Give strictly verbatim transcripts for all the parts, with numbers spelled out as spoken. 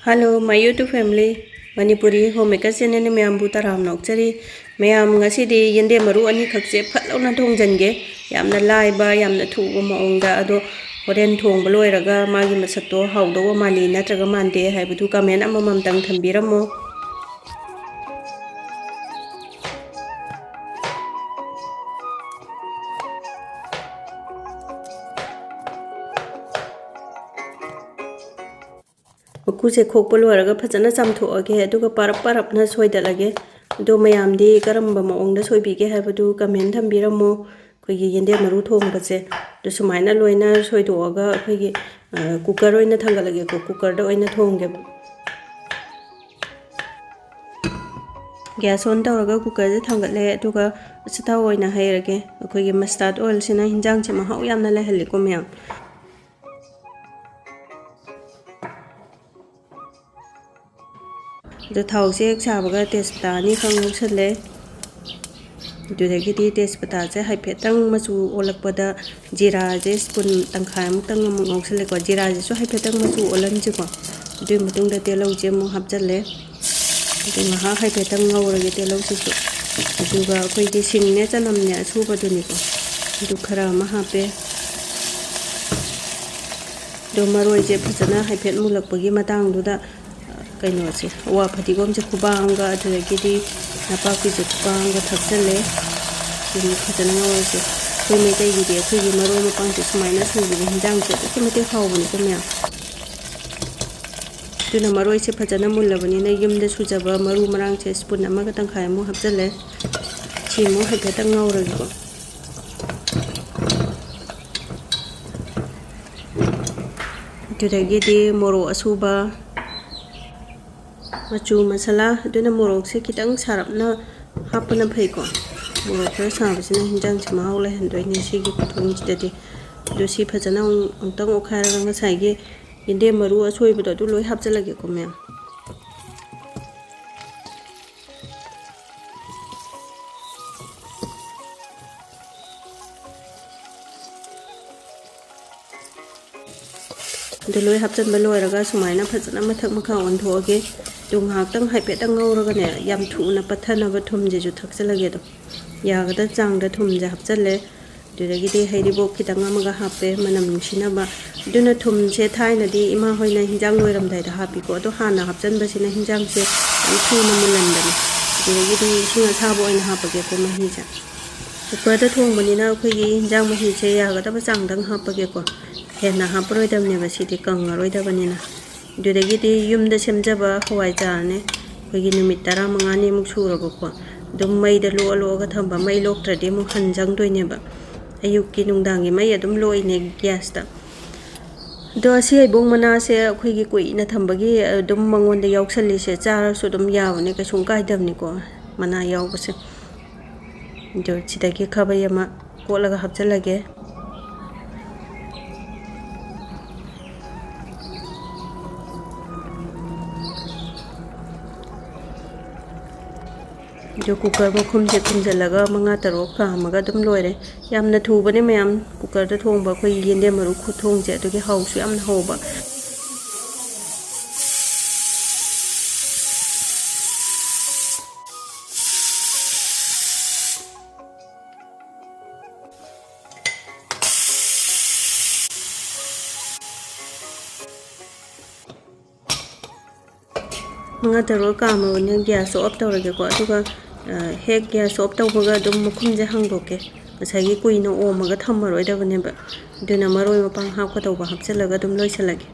Hello, my YouTube family, Manipuri Homemaker channel ꯅ ꯃꯌꯥꯝꯕꯨ ꯇꯔꯥꯝꯅ ꯑꯣꯛꯆꯔꯤ꯫ ꯃꯌꯥꯝ, ꯉꯁꯤꯗꯤ ꯌꯦꯟꯗꯦꯝ ꯃꯔꯨ ꯑꯅꯤꯈꯛꯁꯦ ꯐꯠ ꯂꯥꯎꯅ ꯊꯣꯡꯖꯟꯒꯦ꯫ ꯌꯥꯝꯅ ꯂꯥꯏꯕ, ꯌꯥꯝꯅ ꯊꯨꯕ ꯃꯑꯣꯡꯗ꯫ ꯑꯗꯣ ꯍꯣꯔꯦꯟ ꯊꯣꯡꯕ ꯂꯣꯏꯔꯒ ꯃꯥꯒꯤ ꯃꯁꯛꯇꯣ ꯍꯥꯎꯗꯧꯕ ꯃꯥꯜꯂꯤ ꯅꯠꯇ꯭ꯔꯒ ꯃꯥꯟꯗꯦ ꯍꯥꯏꯕꯗꯨ comment ꯑꯃꯃꯝꯇꯪ ꯊꯝꯕꯤꯔꯝꯃꯣ꯫ ꯃꯀꯨꯁꯦ ꯈꯣꯛꯄ ꯂꯣꯏꯔꯒ ꯐꯖꯅ ꯆꯥꯝꯊꯣꯛꯑꯒꯦ, ꯑꯗꯨꯒ ꯄꯔꯞ ꯄꯔꯞꯅ ꯁꯣꯏꯗꯠꯂꯒꯦ꯫ ꯑꯗꯣ ꯃꯌꯥꯝꯗꯤ ꯀꯔꯝꯕ ꯃꯑꯣꯡꯗ ꯁꯣꯏꯕꯤꯒꯦ ꯍꯥꯏꯕꯗꯨ comment ꯊꯝꯕꯤꯔꯝꯃꯣ꯫ ꯑꯩꯈꯣꯏꯒꯤ ꯌꯦꯟꯗꯦꯝ ꯃꯔꯨ ꯊꯣꯡꯕꯁꯦ ꯑꯗꯨ ꯁꯨꯃꯥꯏꯅ ꯂꯣꯏꯅ ꯁꯣꯏꯗꯣꯛꯑꯒ ꯑꯩꯈꯣꯏꯒꯤ, ꯑ, cooker ꯑꯣꯏꯅ ꯊꯥꯡꯒꯠꯂꯒꯦꯀꯣ, cooker ꯗ ꯑꯣꯏꯅ ꯊꯣꯡꯒꯦꯕ꯫ Gas on ꯇꯧꯔꯒ cooker ꯁꯦ ꯊꯥꯡꯒꯠꯂꯦ, ꯑꯗꯨꯒ ꯑꯆꯥꯊꯥꯎ ꯑꯣꯏꯅ ꯍꯩꯔꯒꯦ꯫ ꯑꯩꯈꯣꯏꯒꯤ mustard oil ꯁꯤꯅ ꯍꯤꯟꯖꯥꯡꯁꯦ ꯃꯍꯥꯎ ꯌꯥꯝꯅ ꯂꯩꯍꯜꯂꯤꯀꯣ ꯃꯌꯥꯝ꯫ ꯑꯗꯣ ꯊꯥꯎꯁꯦ ꯍꯦꯛ ꯁꯥꯕꯒ ꯇꯦꯖꯄꯇꯥ ꯑꯅꯤꯈꯛ ꯉꯧꯁꯜꯂꯦ꯫ ꯑꯗꯨꯗꯒꯤꯗꯤ ꯇꯦꯖꯄꯇꯥꯁꯦ ꯍꯥꯏꯐꯦꯠꯇꯪ ꯃꯆꯨ ꯑꯣꯜꯂꯛꯄꯗ ꯖꯤꯔꯥꯁꯦ spoon ꯇꯪꯈꯥꯏꯃꯨꯛꯇꯪ ꯑꯃꯨꯛ ꯉꯧꯁꯜꯂꯦꯀꯣ꯫ ꯖꯤꯔꯥꯁꯤꯁꯨ ꯍꯥꯏꯐꯦꯠꯇꯪ ꯃꯆꯨ ꯑꯣꯜꯍꯟꯁꯤꯀꯣ꯫ ꯑꯗꯨꯒꯤ ꯃꯇꯨꯡꯗ ꯇꯤꯜꯍꯧꯁꯦ ꯑꯃꯨꯛ ꯍꯥꯞꯆꯜꯂꯦ꯫ ꯑꯗꯨ ꯉꯥꯏꯍꯥꯛ ꯍꯥꯏꯐꯦꯠꯇꯪ ꯉꯧꯔꯒꯦ ꯇꯤꯜꯍꯧꯁꯤꯁꯨ꯫ ꯑꯗꯨꯒ ꯑꯩꯈꯣꯏꯒꯤ ꯁꯤꯡꯅꯦ ꯆꯅꯝꯅꯦ ꯑꯁꯨꯕꯗꯨꯅꯤꯀꯣ꯫ ꯑꯗꯨ ꯈꯔ ꯑꯃ ꯍꯥꯞꯄꯦ꯫ ꯑꯗꯣ ꯃꯔꯣꯏꯁꯦ ꯐꯖꯅ ꯍꯥꯏꯐꯦꯠ ꯃꯨꯜꯂꯛꯄꯒꯤ ꯃꯇꯥꯡꯗꯨꯗ, ꯑ, ꯀꯩꯅꯣꯁꯦ, ꯑꯋꯥ ꯐꯗꯤꯒꯣꯝꯁꯦ ꯈꯨꯕꯥꯡꯒ, ꯑꯗꯨꯗꯒꯤꯗꯤ ꯅꯄꯥꯛꯄꯤꯁꯦ ꯈꯨꯕꯥꯡꯒ ꯊꯥꯛꯆꯜꯂꯦ꯫ ꯑꯗꯨꯅ ꯐꯖꯅ ꯉꯧꯔꯁꯦ꯫ ꯑꯩꯈꯣꯏ ꯃꯩꯇꯩꯒꯤꯗꯤ ꯑꯩꯈꯣꯏꯒꯤ ꯃꯔꯣꯏ ꯃꯄꯥꯡꯁꯦ ꯁꯨꯃꯥꯏꯅ ꯁꯨꯕꯁꯦ ꯍꯤꯟꯖꯥꯡꯁꯦ ꯑꯗꯨꯛꯀꯤ ꯃꯇꯤꯛ ꯍꯥꯎꯕꯅꯤꯀꯣ ꯃꯌꯥꯝ꯫ ꯑꯗꯨꯅ ꯃꯔꯣꯏꯁꯦ ꯐꯖꯅ ꯃꯨꯜꯂꯕꯅꯤꯅ ꯌꯨꯝꯗ ꯁꯨꯖꯕ ꯃꯔꯨ ꯃꯔꯥꯡꯁꯦ spoon ꯑꯃꯒ ꯇꯪꯈꯥꯏꯃꯨꯛ ꯍꯥꯞꯆꯜꯂꯦ꯫ ꯁꯤꯃꯨꯛ ꯍꯥꯏꯐꯦꯠꯇꯪ ꯉꯧꯔꯒꯦꯀꯣ꯫ ꯑꯗꯨꯗꯒꯤꯗꯤ ꯃꯣꯔꯣꯛ ꯑꯁꯨꯕ, ꯃꯆꯨ ꯃꯁꯥꯂꯥ, ꯑꯗꯨꯅ ꯃꯣꯔꯣꯛꯁꯦ ꯈꯤꯇꯪ ꯁꯥꯔꯞꯅ ꯍꯥꯞꯄꯅ ꯐꯩꯀꯣ꯫ ꯃꯣꯔꯣꯛ ꯈꯔ ꯁꯥꯕꯁꯤꯅ ꯍꯤꯟꯖꯥꯡꯁꯦ ꯃꯍꯥꯎ ꯂꯩꯍꯟꯗꯣꯏꯅꯦ ꯁꯤꯒꯤ ꯈꯨꯊꯣꯡꯁꯤꯗꯗꯤ꯫ ꯑꯗꯨ ꯁꯤ ꯐꯖꯅ ꯑꯃꯨꯛ-, ꯑꯃꯨꯛꯇꯪ ꯑꯣꯠꯈꯥꯏꯔꯒ ꯉꯁꯥꯏꯒꯤ ꯌꯦꯟꯗꯦꯝ ꯃꯔꯨ ꯑꯁꯣꯏꯕꯗꯣ ꯑꯗꯨ ꯂꯣꯏ ꯍꯥꯞꯆꯤꯜꯂꯒꯦꯀꯣ ꯃꯌꯥꯝ꯫ ꯑꯗꯨ ꯂꯣꯏ ꯍꯥꯞꯆꯤꯟꯕ ꯂꯣꯏꯔꯒ ꯁꯨꯃꯥꯏꯅ ꯐꯖꯅ ꯃꯊꯛ ꯃꯈꯥ ꯑꯣꯟꯊꯣꯛꯑꯒꯦ꯫ ꯑꯗꯨ ꯉꯥꯏꯍꯥꯛꯇꯪ ꯍꯥꯏꯐꯦꯠꯇꯪ ꯉꯧꯔꯒꯅꯦ, ꯌꯥꯝ ꯊꯨꯅ ꯄꯠꯊꯅꯕ ꯊꯨꯝꯁꯤꯁꯨ ꯊꯥꯛꯆꯤꯜꯂꯒꯦ꯫ ꯑꯗꯣ ꯌꯥꯒꯗ ꯆꯥꯡꯗ ꯊꯨꯝꯁꯦ ꯍꯥꯞꯆꯤꯜꯂꯦ꯫ ꯑꯗꯨꯗꯒꯤꯗꯤ ꯍꯩꯔꯤꯕꯣꯞ ꯈꯤꯇꯪ ꯑꯃꯒ ꯍꯥꯞꯄꯦ, ꯃꯅꯝ ꯅꯨꯡꯁꯤꯅꯕ꯫ ꯑꯗꯨꯅ ꯊꯨꯝꯁꯦ ꯊꯥꯏꯅꯗꯤ ꯏꯃꯥ ꯍꯣꯏꯅ ꯍꯤꯟꯖꯥꯡ ꯂꯣꯏꯔꯝꯗꯥꯏꯗ ꯍꯥꯞꯄꯤꯀꯣ, ꯑꯗꯣ ꯍꯥꯟꯅ ꯍꯥꯞꯆꯤꯟꯕꯁꯤꯅ ꯍꯤꯟꯖꯥꯡꯁꯦ ꯌꯥꯝ ꯊꯨꯅ ꯃꯨꯜꯍꯟꯕꯅꯦ꯫ ꯑꯗꯨꯗꯒꯤꯗꯤ ꯏꯁꯤꯡ ꯑꯁꯥꯕ ꯑꯣꯏꯅ ꯍꯥꯞꯄꯒꯦꯀꯣ ꯃꯍꯤꯁꯦ꯫ ꯀꯨꯀꯔꯗ ꯊꯣꯡꯕꯅꯤꯅ ꯑꯩꯈꯣꯏꯒꯤ ꯍꯤꯟꯖꯥꯡ ꯃꯍꯤꯁꯦ ꯌꯥꯒꯗꯕ ꯆꯥꯡꯗꯪ ꯍꯥꯞꯄꯒꯦꯀꯣ꯫ ꯍꯦꯟꯅ ꯍꯥꯞꯄꯔꯣꯏꯗꯕꯅꯦꯕ, ꯁꯤꯗꯤ ꯀꯪꯉꯔꯣꯏꯗꯕꯅꯤꯅ꯫ ꯑꯗꯨꯗꯒꯤꯗꯤ ꯌꯨꯝꯗ ꯁꯦꯝꯖꯕ ꯍꯋꯥꯏꯖꯥꯔꯅꯦ꯫ ꯑꯩꯈꯣꯏꯒꯤ ꯅꯨꯃꯤꯠ ꯇꯔꯥꯃꯉꯥꯅꯤꯃꯨꯛ ꯁꯨꯔꯕꯀꯣ꯫ ꯑꯗꯨꯝ ꯃꯩꯗ ꯂꯣꯛꯑ ꯂꯣꯛꯑꯒ ꯊꯝꯕ, ꯃꯩ ꯂꯣꯛꯇ꯭ꯔꯗꯤ ꯑꯃꯨꯛ ꯍꯟ ꯆꯪꯗꯣꯏꯅꯦꯕ꯫ ꯑꯌꯨꯛꯀꯤ ꯅꯨꯡꯗꯥꯡꯒꯤ ꯃꯩ ꯑꯗꯨꯝ ꯂꯣꯛꯏꯅꯦ ꯒ꯭ꯌꯥꯁꯇ꯫ ꯑꯗꯣ ꯑꯁꯤ ꯍꯩꯕꯣꯡ ꯃꯅꯥꯁꯦ ꯑꯩꯈꯣꯏꯒꯤ ꯀꯨꯏꯅ ꯊꯝꯕꯒꯤ ꯑꯗꯨꯝ ꯃꯉꯣꯟꯗ ꯌꯥꯎꯁꯜꯂꯤꯁꯦ, ꯆꯥꯔꯁꯨ ꯑꯗꯨꯝ ꯌꯥꯕꯅꯦ, ꯀꯩꯁꯨꯝ ꯀꯥꯏꯗꯕꯅꯤꯀꯣ ꯃꯅꯥ ꯌꯥꯎꯕꯁꯦ꯫ ꯑꯗꯣ ꯁꯤꯗꯒꯤ ꯈꯥꯕꯩ ꯑꯃ ꯀꯣꯠꯂꯒ ꯍꯥꯞꯆꯤꯜꯂꯒꯦ꯫ ꯑꯗꯣ ꯀꯨꯀꯔ ꯃꯈꯨꯝꯁꯦ ꯈꯨꯝꯖꯤꯜꯂꯒ ꯃꯉꯥ ꯇꯔꯨꯛ ꯀꯥꯝꯃꯒ ꯑꯗꯨꯝ ꯂꯣꯏꯔꯦ꯫ ꯌꯥꯝꯅ ꯊꯨꯕꯅꯦ ꯃꯌꯥꯝ, ꯀꯨꯀꯔꯗ ꯊꯣꯡꯕ ꯑꯩꯈꯣꯏꯒꯤ ꯌꯦꯟꯗꯦꯝ ꯃꯔꯨ ꯈꯨꯊꯣꯡꯁꯦ, ꯑꯗꯨꯒꯤ ꯍꯥꯎꯁꯨ ꯌꯥꯝꯅ ꯍꯥꯎꯕ꯫ ꯃꯉꯥ ꯇꯔꯨꯛ ꯀꯥꯝꯃꯕꯅꯤꯅ ꯒ꯭ꯌꯥꯁꯁꯨ ꯑꯣꯐ ꯇꯧꯔꯒꯦꯀꯣ꯫ ꯑꯗꯨꯒ, ꯑ, ꯍꯦꯛ ꯒ꯭ꯌꯥꯁ ꯑꯣꯐ ꯇꯧꯕꯒ ꯑꯗꯨꯝ ꯃꯈꯨꯝꯁꯦ ꯍꯥꯡꯗꯣꯛꯀꯦ꯫ ꯉꯁꯥꯏꯒꯤ ꯀꯨꯏꯅ ꯑꯣꯝꯃꯒ ꯊꯝꯃꯔꯣꯏꯗꯕꯅꯦꯕ꯫ ꯑꯗꯨꯅ ꯃꯔꯣꯏ ꯃꯄꯥꯡ ꯍꯥꯞꯀꯗꯧꯕ ꯍꯥꯞꯆꯤꯜꯂꯒ ꯑꯗꯨꯝ ꯂꯣꯏꯁꯤꯜꯂꯒꯦ꯫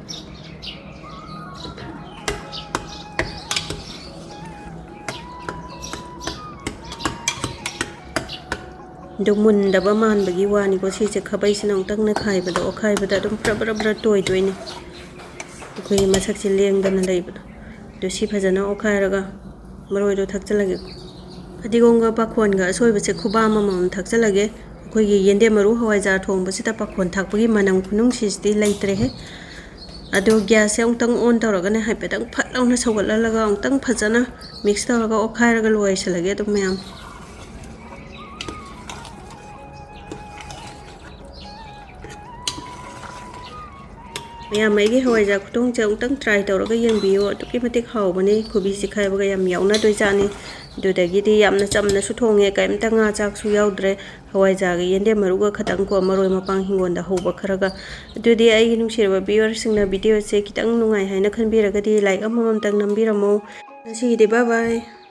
ꯑꯗꯨ ꯃꯨꯟꯗꯕ ꯃꯥꯟꯕꯒꯤ ꯋꯥꯅꯤꯀꯣ꯫ ꯁꯤꯁꯦ ꯈꯥꯕꯩꯁꯤꯅ ꯑꯃꯨꯛꯇꯪ ꯅꯩꯈꯥꯏꯕꯗ, ꯑꯣꯠꯈꯥꯏꯕꯗ ꯑꯗꯨꯝ ꯕ꯭ꯔ ꯕ꯭ꯔ ꯕ꯭ꯔ ꯇꯣꯏꯗꯣꯏꯅꯦ꯫ ꯑꯩꯈꯣꯏꯒꯤ ꯃꯁꯛꯁꯦ ꯂꯦꯡꯗꯅ ꯂꯩꯕꯗꯣ꯫ ꯑꯗꯨ ꯁꯤ ꯐꯖꯅ ꯑꯣꯠꯈꯥꯏꯔꯒ ꯃꯔꯣꯏꯗꯣ ꯊꯥꯛꯆꯤꯜꯂꯒꯦ꯫ ꯐꯗꯤꯒꯣꯝꯒ ꯄꯥꯈꯣꯟꯒ ꯑꯁꯣꯏꯕꯁꯦ ꯈꯨꯕꯥꯝ ꯑꯃꯃꯝ ꯊꯥꯛꯆꯤꯜꯂꯒꯦ꯫ ꯑꯩꯈꯣꯏꯒꯤ ꯌꯦꯟꯗꯦꯝ ꯃꯔꯨ ꯍꯋꯥꯏꯖꯥꯔ ꯊꯣꯡꯕꯁꯤꯗ ꯄꯥꯈꯣꯟ ꯊꯥꯛꯄꯒꯤ ꯃꯅꯝ ꯈꯨꯅꯨꯡꯁꯤꯁꯤꯗꯤ ꯂꯩꯇ꯭ꯔꯦꯍꯦ꯫ ꯑꯗꯨ ꯒ꯭ꯌꯥꯁꯁꯦ ꯑꯃꯨꯛꯇꯪ ꯑꯣꯟ ꯇꯧꯔꯒꯅꯦ, ꯍꯥꯏꯐꯦꯠꯇꯪ ꯐꯠ ꯂꯥꯎꯅ ꯁꯧꯒꯠꯍꯜꯂꯒ ꯑꯃꯨꯛꯇꯪ ꯐꯖꯅ ꯃꯤꯛꯁ ꯇꯧꯔꯒ ꯑꯣꯠꯈꯥꯏꯔꯒ ꯂꯣꯏꯁꯤꯜꯂꯒꯦ ꯑꯗꯨꯝ ꯃꯌꯥꯝ꯫ ꯃꯌꯥꯝ ꯑꯩꯒꯤ ꯍꯋꯥꯏꯖꯥꯔ ꯈꯨꯊꯣꯡꯁꯦ ꯑꯃꯨꯛꯇꯪ try ꯇꯧꯔꯒ ꯌꯦꯡꯕꯤꯌꯨ꯫ ꯑꯗꯨꯛꯀꯤ ꯃꯇꯤꯛ ꯍꯥꯎꯕꯅꯤ꯫ ꯈꯨꯕꯤ ꯆꯤꯛꯈꯥꯏꯕꯒ ꯌꯥꯝ ꯌꯥꯎꯅꯗꯣꯏꯖꯥꯠꯅꯤ꯫ ꯑꯗꯨꯗꯒꯤꯗꯤ ꯌꯥꯝꯅ ꯆꯝꯅꯁꯨ ꯊꯣꯡꯉꯦ, ꯀꯔꯤꯝꯇ ꯉꯥ ꯆꯥꯛꯁꯨ ꯌꯥꯎꯗ꯭ꯔꯦ꯫ ꯍꯋꯥꯏꯖꯥꯔꯒ ꯌꯦꯟꯗꯦꯝ ꯃꯔꯨꯒ ꯈꯇꯪ ꯀꯣ, ꯃꯔꯣꯏ ꯃꯄꯥꯡ ꯍꯤꯡꯒꯣꯜꯗ ꯍꯧꯕ ꯈꯔꯒ꯫ ꯑꯗꯨꯗꯤ ꯑꯩꯒꯤ ꯅꯨꯡꯁꯤꯔꯕ viewerꯁꯤꯡꯅ videoꯁꯦ ꯈꯤꯇꯪ ꯅꯨꯡꯉꯥꯏ ꯍꯥꯏꯅ ꯈꯟꯕꯤꯔꯒꯗꯤ like ꯑꯃꯃꯝꯇꯪ ꯅꯝꯕꯤꯔꯝꯃꯣ꯫ ꯉꯁꯤꯒꯤꯗꯤ bye bye꯫